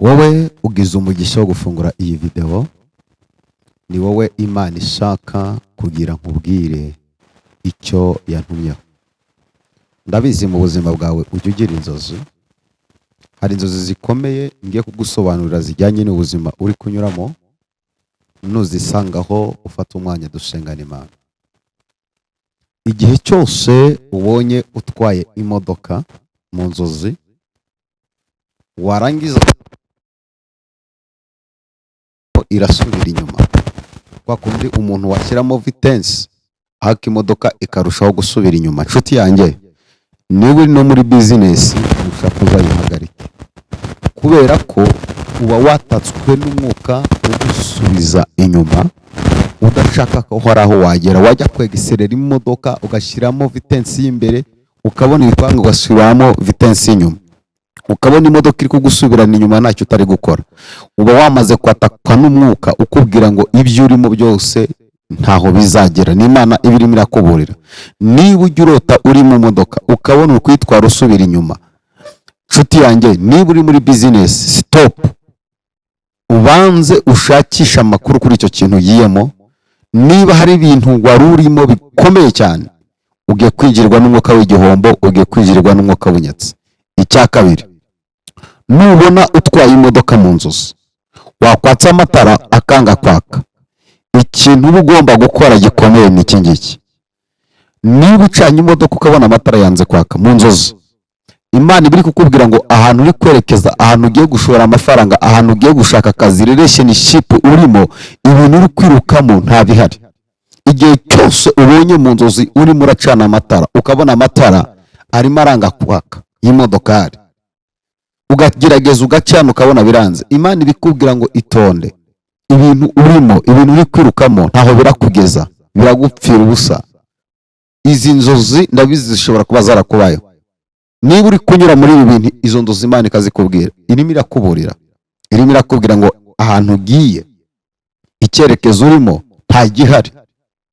Wowe ugize umugisha wo gufungura iyi videwo, ni wowe Imana ishaka kugira nkubwire icyo yantumyeho. Ndabizi mu buzima bwawe ujya ugira inzozi. Hari inzozi zikomeye ngiye kugusobanurira zijyanye n'ubuzima uri kunyuramo. Nuzisangaho ufate umwanya dusengana Imana. Igihe cyose ubonye utwaye imodoka mu nzozi, warangiza irasubira inyuma, kwa kundi umuntu washyiramo vitesse ariko imodoka ikarushaho gusubira inyuma, nshuti yanjye, niba uri no muri business ushaka uzayihagarike, kubera ko uba watatswe n'umwuka ugusubiza inyuma, udashaka ko hari aho wagera. Wajya kwegiserera imodoka ugashyiramo vitesse y'imbere, ukabona ibikwanga, ugasubiramo vitesse y'inyuma, ukabona imodoka iri kugusubirana inyuma, ntacyo utari gukora. Uba wamaze kwatakwa n'umwuka ukubwira ngo ibyo urimo byose ntaho bizagera. N'Imana iba irimo irakuburira. Niba ujya urota uri mu modoka ukabona uri kuyitwara usubira inyuma, nshuti yanjye, niba uri muri business, stop, ubanze ushakishe amakuru kuri icyo kintu ugiyemo. Niba hari ibintu wari urimo bikomeye cyane, ugiye kwinjirwa n'umwuka w'igihombo, ugiye kwinjirwa n'umwuka w'inyatsi. Icya kabiri, nubona utwaye imodoka mu nzozi, wakwatsa amatara akanga kwaka, ikintu uba ugomba gukora gikomeye ni iki ngiki: niba ucanye imodoka ukabona amatara yanze kwaka mu nzozi, Imana iba iri kukubwira ngo ahantu uri kwerekeza, ahantu ugiye gushora amafaranga, ahantu ugiye gushaka akazi, relationship urimo, ibintu uri kwirukamo, nta bihari. Igihe cyose ubonye mu nzozi urimo uracana amatara, ukabona amatara arimo aranga kwaka y'imodokari, ugagerageza ugacana ukabona biranze, Imana ibikubwira ngo itonde, ibintu urimo, ibintu uri kwirukamo, ntaho birakugeza, biragupfira ubusa. Izi nzozi ndabizi zishobora kuba zarakubayeho. Niba uri kunyura muri ibi bintu, izo nzozi Imana ikazikubwira, irimo irakuburira, irimo irakubwira ngo ahantu ugiye, icyerekezo urimo nta gihari,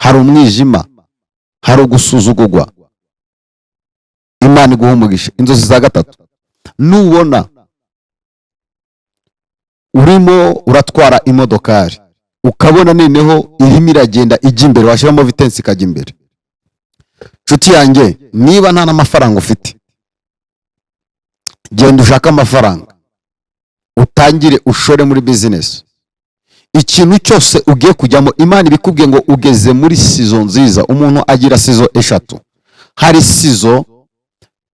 hari umwijima, hari ugusuzugurwa. Imana iguha umugisha. Inzozi za gatatu, nubona urimo uratwara imodokari, ukabona noneho irimo iragenda ijya imbere, washyiramo vitesse ikajya imbere, nshuti yanjye, niba nta n'amafaranga ufite, genda ushake amafaranga, utangire ushore muri business. Ikintu cyose ugiye kujyamo, Imana ibikubwiye ngo ugeze muri season nziza. Umuntu agira season eshatu: hari season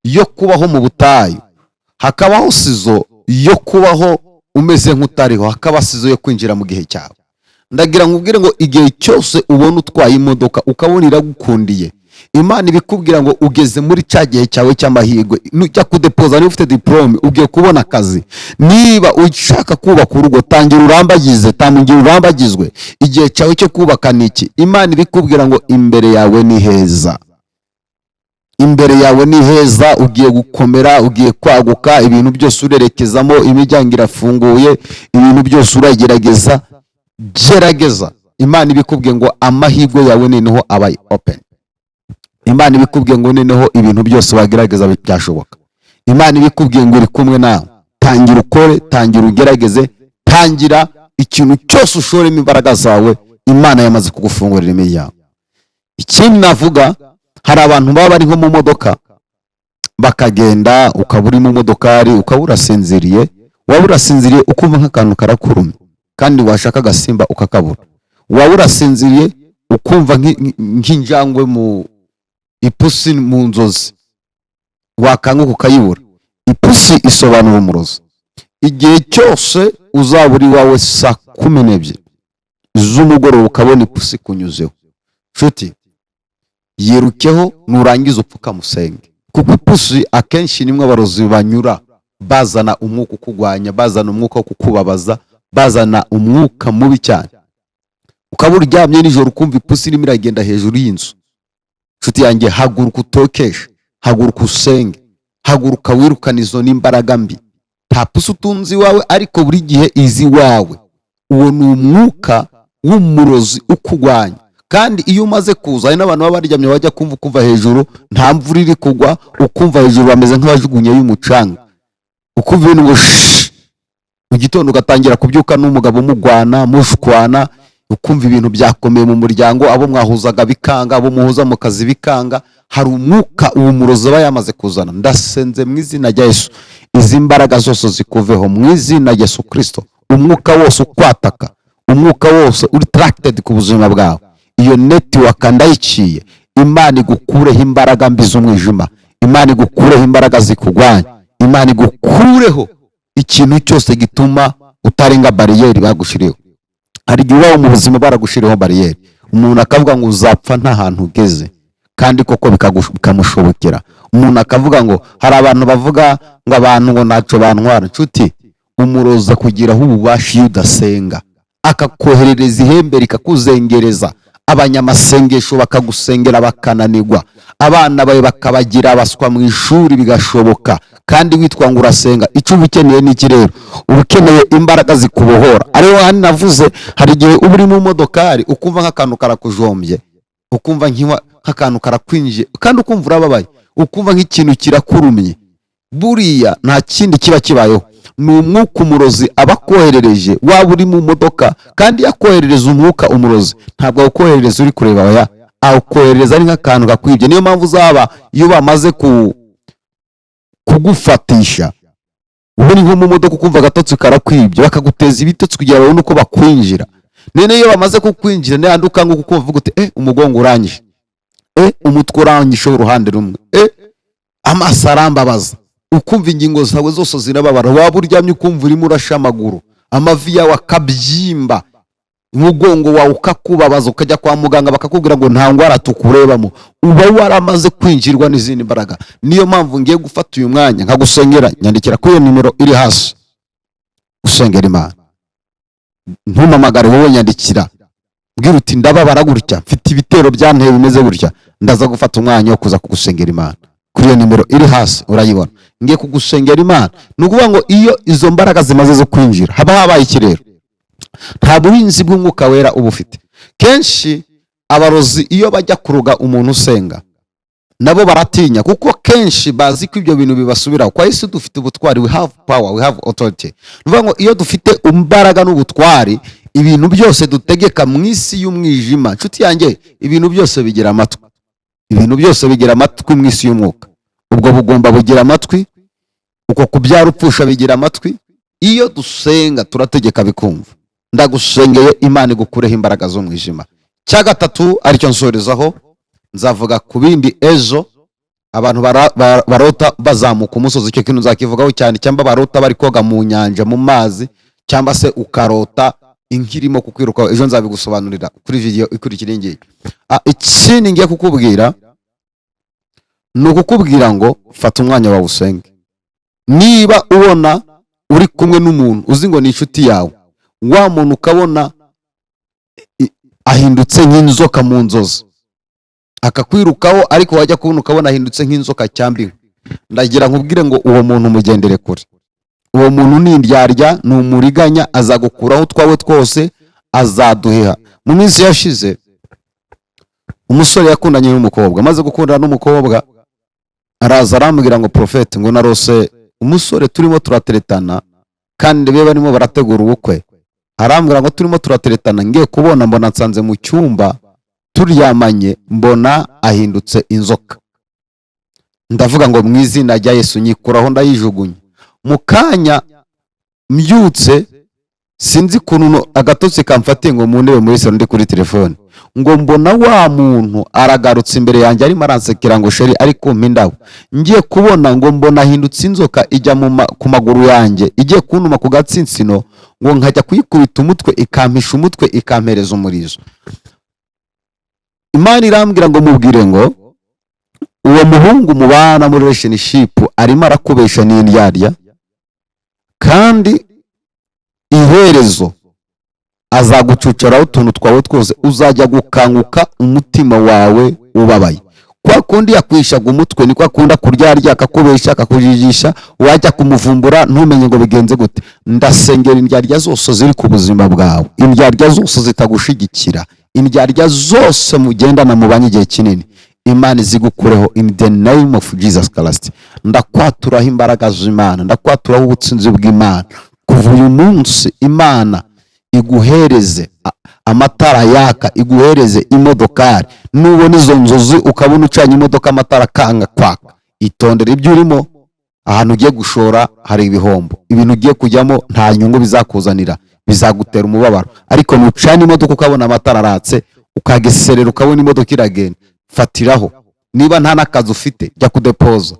yo kubaho mu butayu, hakabaho season yo kubaho umeze nk'utariho, hakaba season yo kwinjira mu gihe cyawe. Ndagira ngo ubwire ngo igihe cyose ubona utwaye imodoka ukabona iragukundiye, Imana ibikubwira ngo ugeze muri cya gihe cyawe cy'amahirwe. Nujya kudepoza, niba ufite diporome, ugiye kubona akazi. Niba ushaka kubaka urugo, tangira urambagize, tangira urambagizwe, igihe cyawe cyo kubaka ni iki. Imana ibikubwira ngo imbere yawe ni heza, imbere yawe ni heza, ugiye gukomera, ugiye kwaguka, ibintu byose urerekezamo, imiryango irafunguye, ibintu byose uragerageza. Gerageza. Imana ibikubwiye ngo amahirwe yawe noneho abaye open. Imana ibikubwiye ngo noneho ibintu byose wagerageza byashoboka. Imana ibikubwiye ngo iri kumwe nawe. Tangira ukore, tangira ugerageze, tangira ikintu cyose ushoremo imbaraga zawe. Imana yamaze kugufungurira imiryango. Ikindi navuga, hari abantu baba bari nko mu modoka bakagenda, ukaba uri mu modokari, ukaba urasinziriye, waba urasinziriye ukumva nk'akantu karakurumye, kandi washaka agasimba ukakabura. Waba urasinziriye ukumva nk'injangwe mu ipusi mu nzozi, wakanguka ukayibura. Ipusi isobanura umurozi. Igihe cyose uzaba uri iwawe saa 12 z'umugoroba ukabona ipusi ikunyuzeho, nshuti, yirukeho, nurangiza upfukamusenge, kuko ipusi akenshi nimwe abarozi banyura bazana umwuka ukugwanya, bazana umwuka wo kukubabaza, bazana umwuka mubi cyane. Ukaba uryamye nijoro ukumva ipusi irimo iragenda hejuru y'inzu, nshuti yanjye, haguruka utokeshe, haguruka usenge, haguruka wirukane izo n'imbaraga mbi. Nta pusi utunze iwawe, ariko buri gihe izi iwawe. Uwo ni umwuka w'umurozi ukugwanya. Kandi iyo umaze kuza, hari n'abantu baba baryamye, bajya kumva ukumva hejuru nta mvura iri kugwa, ukumva hejuru bameze nk'abajugunyeyo umucanga, ukumva ibintu ngo shi. Mu gitondo ugatangira kubyuka n'umugabo mugwana, mushwana, ukumva ibintu byakomeye mu muryango, abo mwahuzaga bikanga, abo muhuza mu kazi bikanga. Hari umwuka uwo murozi aba yamaze kuzana. Ndasenze mu izina rya Yesu, izi mbaraga zose zikuveho mu izina rya Yesu Kirisito. Umwuka wose ukwataka, umwuka wose uri targeted ku buzima bwawe, iyo network ndayiciye. Imana igukureho imbaraga mbi z'umwijima, Imana igukureho imbaraga zikugwanya, Imana igukureho ikintu cyose gituma utarenga bariyeri bagushiriyeho. Hari igihe ubaho mu buzima baragushiriyeho bariyeri, umuntu akavuga ngo uzapfa nta hantu ugeze, kandi koko bikamushobokera. Umuntu akavuga ngo, hari abantu bavuga ngo abantu ngo ntacyo bantwara. Nshuti, umuroza kugiraho ububasha iyo udasenga, akakoherereza ihembe rikakuzengereza, abanyamasengesho bakagusengera bakananirwa, abana bawe bakabagira abaswa mu ishuri bigashoboka, kandi witwa ngo urasenga. Icyo uba ukeneye ni iki rero? Uba ukeneye imbaraga zikubohora. Ariho hano navuze, hari igihe uba uri mu modokari ukumva nk'akantu karakujombye, ukumva nk'akantu karakwinjiye, kandi ukumva urababaye, ukumva nk'ikintu kirakurumye. Buriya nta kindi kiba kibayeho, ni umwuka umurozi aba akoherereje. Waba uri mu modoka, kandi iyo akoherereza umwuka umurozi, ntabwo awukoherereza uri kureba, oya, awukoherereza ari nk'akantu kakwibye. Niyo mpamvu uzaba iyo bamaze kugufatisha, uba uri nko mu modoka ukumva agatotsi karakwibye, bakaguteza ibitotsi kugira babone uko bakwinjira. None iyo bamaze kukwinjira, n'ahandi ukanguka ukumva uvuga uti: "Umugongo urangije, umutwe urangije uruhande rumwe, amaso arambabaza", ukumva ingingo zawe zose zirababara, waba uryamye ukumva urimo urasha amaguru, amavi yawe akabyimba, umugongo wawe ukakubabaza, ukajya kwa muganga bakakubwira ngo nta ndwara tukurebamo. Uba waramaze kwinjirwa n'izindi mbaraga. Niyo mpamvu ngiye gufata uyu mwanya nkagusengera. Nyandikira kuri iyo nimero iri hasi usengera Imana. Ntumpamagare wowe, nyandikira, mbwira uti: "Ndababara gutya, mfite ibitero byanteye bimeze gutya." Ndaza gufata umwanya wo kuza kugusengera Imana. Kuri iyo nimero iri hasi urayibona. Ngiye kugusengera Imana. Ni ukuvuga ngo iyo izo mbaraga zimaze zo kwinjira, haba habaye iki rero? Nta buhinzi bw'Umwuka Wera uba ufite. Kenshi abarozi iyo bajya kuroga umuntu usenga, nabo baratinya, kuko kenshi bazi ko ibyo bintu bibasubiraho. Kwa Yesu dufite ubutwari, we have power, we have authority. Ni ukuvuga ngo iyo dufite imbaraga n'ubutwari, ibintu byose dutegeka mu isi y'umwijima, nshuti yanjye, ibintu byose bigira amatwi. Ibintu byose bigira amatwi mu isi y'umwuka. Ubwo bugomba bugira amatwi, uko kubyara upfusha bigira amatwi. Iyo dusenga turategeka bikumva. Ndagusengeye, Imana igukureho imbaraga z'umwijima. Cya gatatu, aricyo nsorezaho, nzavuga ku bindi ejo. Abantu barota bazamuka umusozi, icyo kintu nzakivugaho cyane, cyangwa barota bari koga mu nyanja, mu mazi, cyangwa se ukarota inka irimo kukwirukaho, ejo nzabigusobanurira kuri video ikurikira iyi ngiyi. Ikindi ngiye kukubwira ni ukukubwira ngo fata umwanya wawe usenge. Niba ubona uri kumwe n'umuntu uzi ngo ni inshuti yawe, wa muntu ukabona ahindutse nk'inzoka mu nzozi, akakwirukaho, ariko wajya kubona ukabona ahindutse nk'inzoka cyangwa inka, ndagira nkubwire ngo uwo muntu mugendere kure. Uwo muntu ni indyarya, ni umuriganya, azagukuraho utwawe twose, azaduheha. Mu minsi yashize umusore yakundanye n'umukobwa. Amaze gukundana n'umukobwa, araza arambwira ngo: "Porofeti," ngo, "narose umusore turimo turateretana, kandi be barimo barategura ubukwe." Arambwira ngo: "Turimo turateretana, ngiye kubona mbona nsanze mu cyumba turyamanye, mbona ahindutse inzoka. Ndavuga ngo mu izina rya Yesu, nyikuraho ndayijugunya. Mu kanya mbyutse, sinzi ukuntu agatotsi kamfatiye, ngo mu ntebe muri salo ndi kuri telefone, ngo mbona wa muntu aragarutse imbere yanjye, arimo aransekera ngo chéri, ari kumpa indabo. Ngiye kubona, ngo mbona ahindutse inzoka, ijya ku maguru yanjye, igiye kuntuma ku gatsinsino, ngo nkajya kuyikubita umutwe, ikampisha umutwe, ikampereza umurizo. Imana irambwira ngo mubwire ngo uwo muhungu mubana muri relationship arimo arakubesha, ni indyarya, kandi iherezo azagucucaraho utuntu twawe twose. Uzajya gukanguka umutima wawe ubabaye. Kwa kundi yakwishaga umutwe, niko akunda kuryarya, akakubesha, akakujijisha, wajya kumuvumbura ntumenye ngo bigenze gute. Ndasengera indyarya zose ziri ku buzima bwawe, indyarya zose zitagushigikira, indyarya zose mugendana mubanye igihe kinini, Imana izigukureho in the name of Jesus Christ. Ndakwaturaho imbaraga z'Imana, ndakwaturaho ubutsinzi bw'Imana. Kuva uyu munsi Imana iguhereze amatara yaka, iguhereze imodokari. Nubona izo nzozi, ukabona ucanye imodoka amatara akanga kwaka, itondere ibyo urimo. Ahantu ugiye gushora hari ibihombo, ibintu ugiye kujyamo nta nyungu bizakuzanira, bizagutera umubabaro. Ariko nucana imodoka ukabona amatara aratse, ukageserera, ukabona imodoka iragenda, fatiraho. Niba nta n'akazi ufite, jya kudepoza.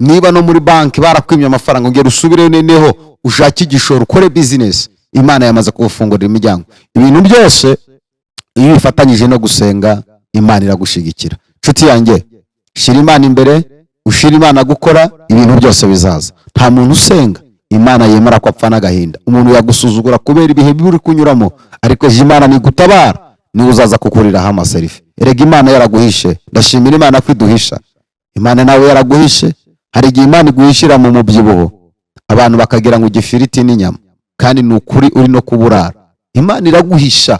Niba no muri banki barakwimye amafaranga, ongera usubireyo, noneho ushake igishoro, ukore bizinesi. Imana yamaze kuwufungurira imiryango. Ibintu byose iyo ubifatanyije no gusenga, Imana iragushigikira. Nshuti yanjye, shyira Imana imbere, ushyira Imana gukora, ibintu byose bizaza. Nta muntu usenga Imana yemera ko apfa n'agahinda. Umuntu yagusuzugura kubera ibihe bibi uri kunyuramo, ariko ejo Imana nigutabara, niwe uzaza kukuriraho amaselfie. Erega Imana yaraguhishe. Ndashimira Imana ko iduhisha. Imana nawe yaraguhishe. Hari igihe Imana iguhishira mu mubyibuho, abantu bakagira ngo igifiriti n'inyama, kandi ni ukuri uri no kuburara. Imana iraguhisha,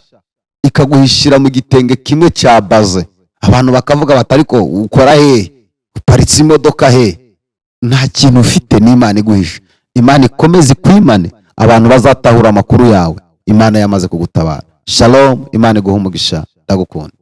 ikaguhishira mu gitenge kimwe cya baze, abantu bakavuga bati: "Ariko ukora hehe? Uparitse imodoka he? Nta kintu ufite." Ni Imana iguhisha. Imana ikomeze ikwimane, abantu bazatahura amakuru yawe Imana yamaze kugutabara. Shalom, Imana iguha umugisha, ndagukunda.